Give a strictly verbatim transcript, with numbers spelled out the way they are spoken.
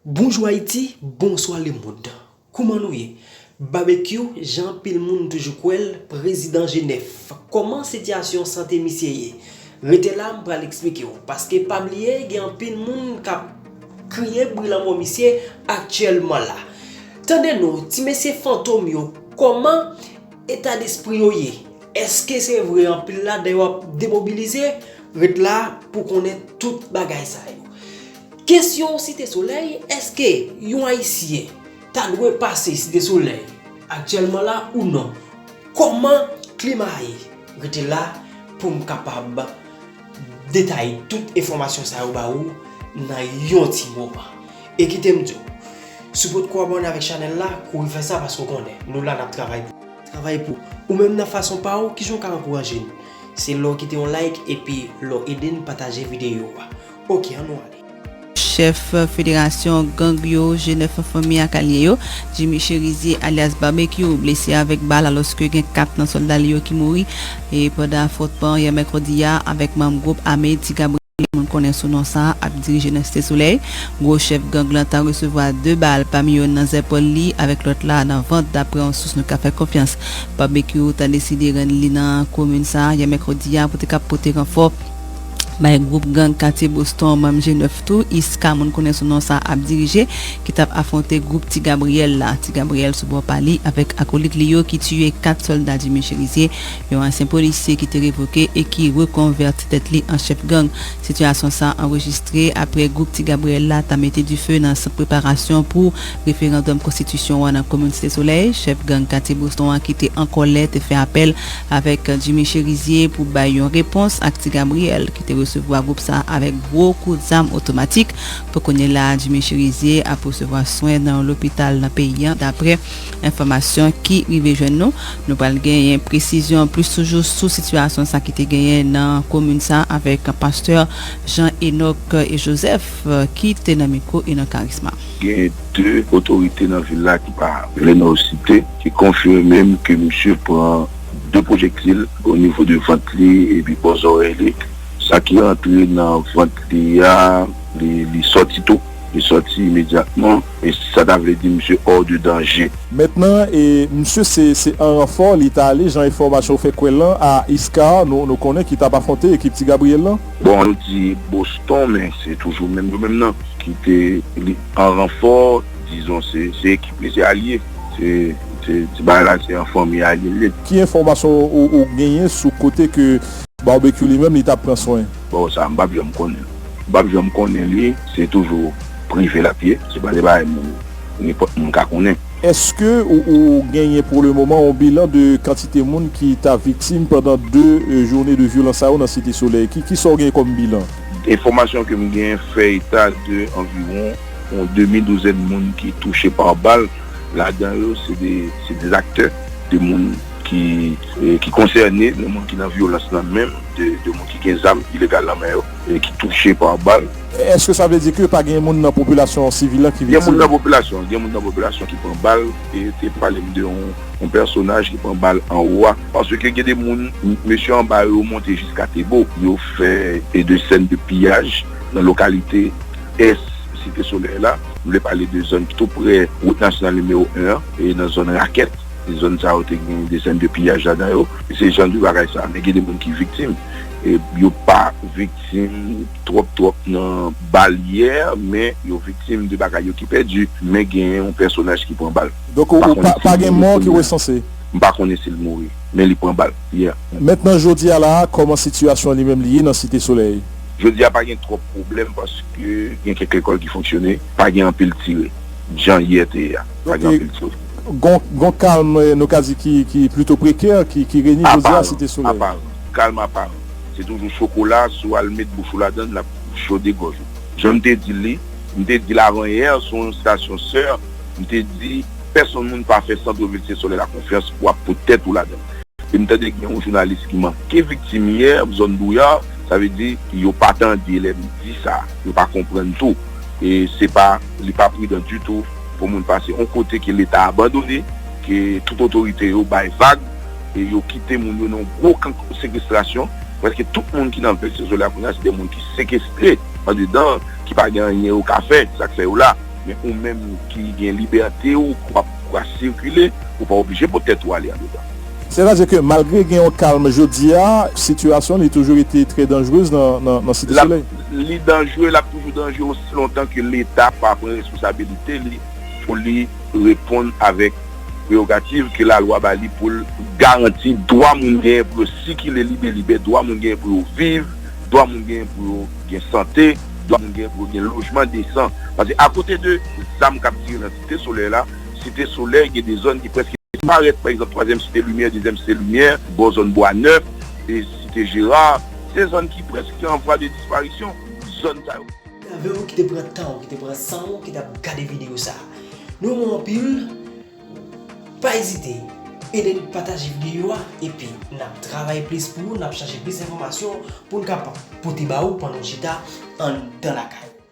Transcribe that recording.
Bonjou Ayiti, bonswa lemonn. Kouman nou ye? Babekyou, jan anpil moun toujou kwè l, prezidan G nèf. Kòman sitiyasyon sante misye ye? Rete la, m pral eksplike w. Paske pa bliye, gen anpil moun k ap kriye bri lanmò misye aktyèlman la. Tande non, ti mesye fantom yo, kòman eta despri yo ye? Èske se vre anpil ladan yo ap demobilize? Ret la pou konnen tout bagay sa yo. Kesyon Site Solèy, èske yon Ayisyen ta dwe pase Site Solèy aktyèlman la ou non? Kòman klima a ye? Rete la pou m kapab detaye tout enfòmasyon sa yo ba ou nan yon ti moman. E kite m di w, si w potko abòne avèk chanèl la, kouri fè sa paske w konnen, nou la n ap travay pou, travay pou ou menm nan fason pa w, kijan w ka ankouraje n? Se lè w kite yon like epi lè w ede n pataje videyo a. Oke, ann nou ale. Chèf federasyon gang yo, G nèf an fanmi ak alye yo, Jimmy Chérizier alyas Babekyou, blese avèk bal alòske gen kat nan sòlda li yo ki mouri e pandan afwontman yè mèkredi a avèk manm gwoup ame Ti Gabriel, moun konnen sou non sa a, ap dirije nan Site Solèy. Gwo chèf gang lan ta resevwa de bal, pami yo nan zèpòl li avèk lòt la nan vant, daprè yon sous nou ka fè konfyans. Babekyou ta deside rann li nan komin sa a yè mèkredi a pou te kab pote ranfò bay gwoup gang Katye Boston, manm G nèf tou, Iska, moun konnen sou non sa a, ap dirije, ki t ap afwonte gwoup Ti Gabriyèl la. Ti Gabriyèl sou bò pa li avèk akolit li yo ki tiye kat sòlda Jimmy Chérizier, yon ansyen polisye ki te revoke e ki rekonvèti tèt li an chèf gang. Sitiyasyon sa a anrejistre apre gwoup Ti Gabriyèl la ta mete dife nan sant preparasyon pou referandòm konstitisyon an nan komin Site Solèy. Chèf gang Katye Boston an ki te an kòlè te fè apèl avèk Jimmy Chérizier pou bay yon repons ak Ti Gabriyèl ki te resevwa gwoup sa a avèk gwo kout zam otomatik. Pou kounye la a, Jimmy Chérizier ap resevwa swen nan yon lopital nan peyi a, daprè enfòmasyon ki rive jwenn nou. Nou pral genyen presizyon plis toujou sou sitiyasyon sa ki te genyen nan komin sa avèk pastè Jean Enoch Joseph, ki te nan mikwo Enoch Charisma. Gen de otorite nan vil la ki pa vle non yo site, ki konfime m ke misye pran de pwojektil o nivo de vant li epi bò zòrèy li. Sa ki rantre nan vant li a, li, li sòti tou. Li sòti imedyatman, e sa ta vle di misye hors de danger. Mentnan, e, misye se, se an ranfò li ta ale, jan enfòmasyon fè kwè lan, a Iska, nou, nou konnen ki t ap afwonte ekip Ti Gabriyèl lan. Bon, nou di Boston, men se toujou menm yo menm nan. Ki te li an ranfò, dizon, se, se ekip li, se alye. Se, se, ti bagay la, se an fanmi alye li. Ki enfòmasyon ou, ou genyen sou kote ke Barbecue li menm, li t ap pran swen? Bon, sa, m p ap janm konnen. M p ap janm konnen li, se toujou prive l ap ye. Se pa de bagay moun, nenpòt moun ka konnen. Èske ou, ou genyen pou le moman yon bilan de kantite moun ki ta viktim pandan de, e, jounen de vyolans sa yo nan Site Solèy? Ki, kisa w genyen kòm bilan? Enfòmasyon ke m genyen fè eta de anviwon yon demi douzèn moun ki touche pa bal. Ladan yo, se de, se de aktè, de moun ki, e, ki konsène, de moun ki nan vyolans lan menm, de, de moun ki gen zam ilegal nan men yo, e ki touche pa bal. Èske sa vle di ke pa gen moun nan popilasyon sivil lan ki viktim? Gen moun nan popilasyon, gen moun nan popilasyon ki pran bal, e te pale m de yon, yon pèsonaj ki pran bal anwo a. Paske gen de moun, m-, mesye anba yo monte jiska Tebo, yo fè, e, de sèn de piyaj nan lokalite ès Site Solèy la. M vle pale de zòn tou prè wout nasyonal nimewo en an, e nan zòn Rakèt. Zòn sa yo te gen de sèn de piyaj ladan yo. Se jan de bagay sa. Men gen de moun ki viktim. E yo pa viktim twòp, twòp nan bal yè, men yo viktim de bagay yo ki pèdi. Men gen yon pèsonaj ki pran bal. Donk, ou, ou pa, pa gen mò ki resanse? M pa konnen si l mouri, men li pran bal yè. Mentnan, jodi a la a, kòman sitiyasyon li menm li ye nan Site Solèy? Jodi a, pa gen twòp pwoblèm paske gen kèk lekòl ki fonksyone, pa gen anpil tire. Jan yè te ye a, pa gen anpil tire. Gon, gon kalm, eh, nou ka di ki, ki plito prekè, ki, ki renye jodi a Site Solèy. Kalm aparan. Se toujou chokola, si w al met bouch ou ladan l, l ap chode gòj ou. Jan m te di li, m te di l avan yè sou yon estasyon sè, m te di, pèsonn moun pa fè sant vil Site Solèy la konfyans pou ap pot tèt ou ladan. E m tande gen yon jounalis ki manke viktim yè, zòn Douyar, sa vle di yo pa tande lè m di sa, yo pa konprann tou. E se pa, li pa pridan ditou pou moun pase yon kote ke Leta abandone, ke tout otorite yo bay vag, e yo kite moun yo nan yon gwo kan sekestrasyon. Prèske tout moun ki nan vil Site Solèy la kounye a, se de moun ki sekestre andedan, ki pa gen anyen yo ka fè, sa k fè yo la. Men ou menm ki gen libète ou, k ap, k ap sikile, ou pa oblije pou tèt ou ale andedan. Sètadi ke malgre gen yon kalm jodi a, sitiyasyon li toujou rete trè danjrez nan, nan, nan Site Solèy. Li danjre, l ap toujou danjre osi lontan ke Leta pa pran responsabilite li pou li reponn avèk prerogativ ke lalwa ba li pou l garanti dwa moun genyen pou yo sikile libe libè, dwa moun genyen pou yo viv, dwa moun genyen pou yo gen sante, dwa moun genyen pou yo gen lojman desan. Paske akote de zam k ap tire nan Site Solèy la, Site Solèy gen de zòn ki prèske disparèt, pa egzanp, twazyèm Site Limyè, dezyèm Site Limyè, bò zòn Bwa Nèf, e Site Jera, se zòn ki prèske an vwa de disparisyon, zòn sa yo. Avè w ki te pran tan w, ki te pran san w, ki t ap gade videyo sa a. Nou renmen w anpil, pa ezite, ede n pataje videyo a, epi n ap travay plis pou ou, n ap chache plis enfòmasyon pou n kapab pote ba ou pandan w chita anndan lakay ou.